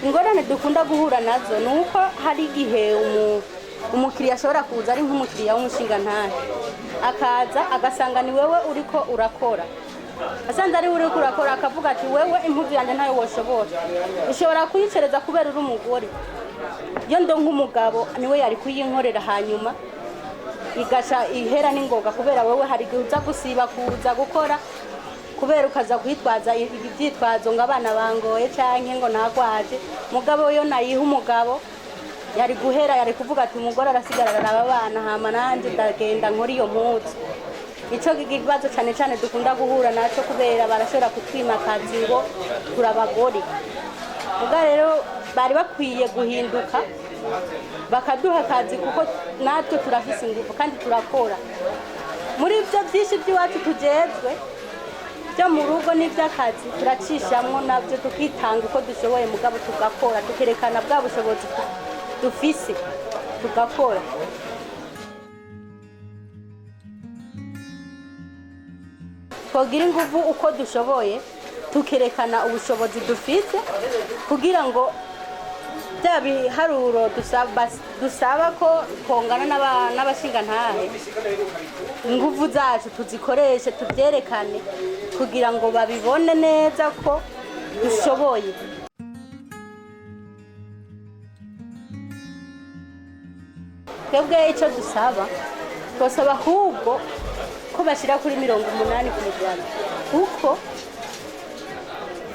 Ingorane dukunda guhura nazo ni uko hari igihe umukiriya ashobora kuza ari nk'umukiriya w'umushingantahe, akaza agasanga ni wewe uriko urakora, asanze ari we uriko urakora, akavuga ati: "Wewe impuzu yanjye ntayo woshobora, ushobora kuyicereza kubera uri umugore. Iyo ndo nk'umugabo niwe yari kuyinkorera, hanyuma igasha ihera n'ingoga, kubera wewe hari igihe uza gusiba kuza gukora, kubera ukaza kwitwaza ibyitwazo ngo abana bangoye canke ngo nagwaje. Mugabo yo nayiha umugabo yari guhera, yari kuvuga ati: 'Umugore arasigara araraba abana, hama nanje ndagenda nkora iyo mpuzu.'" Ico kibazo cane cane dukunda guhura naco, kubera barashobora kutwima akazi ngo turabagore. Ubwo rero bari bakwiye guhinduka bakaduha akazi, kuko natwe turafise ingufu kandi turakora. Muri ibyo byinshi by'iwacu tujejwe byo mu rugo n'iby'akazi, turacishamwo nabyo tukitanga uko dushoboye, mugabo tugakora, tukerekana bwa bushobozi dufise, tugakora. Twogira ingufu uko dushoboye, tukerekana ubushobozi dufise, kugira ngo bya biharuro dusaba ko twongana n'abashingantahe, ingufu zacu tuzikoreshe, tubyerekane kugira ngo babibone neza ko dushoboye. Twebwe icyo dusaba, twasaba ahubwo ko bashyira kuri 80%, kuko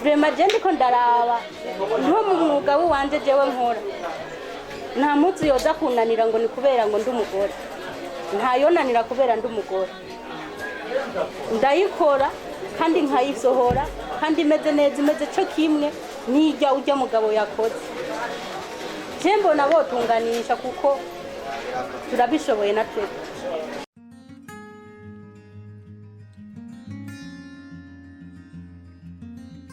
vraiment je ndiko ndaraba nko mu mwuga w'iwanje jewe nkora, nta munsi yoza kunanira ngo ni kubera ngo ndi umugore. Ntayonanira kubera ndi umugore. Ndayikora kandi nkayisohora kandi imeze neza, imeze co kimwe n'ijya ujya mugabo yakoze. Je mbona botunganisha kuko turabishoboye na twebwe.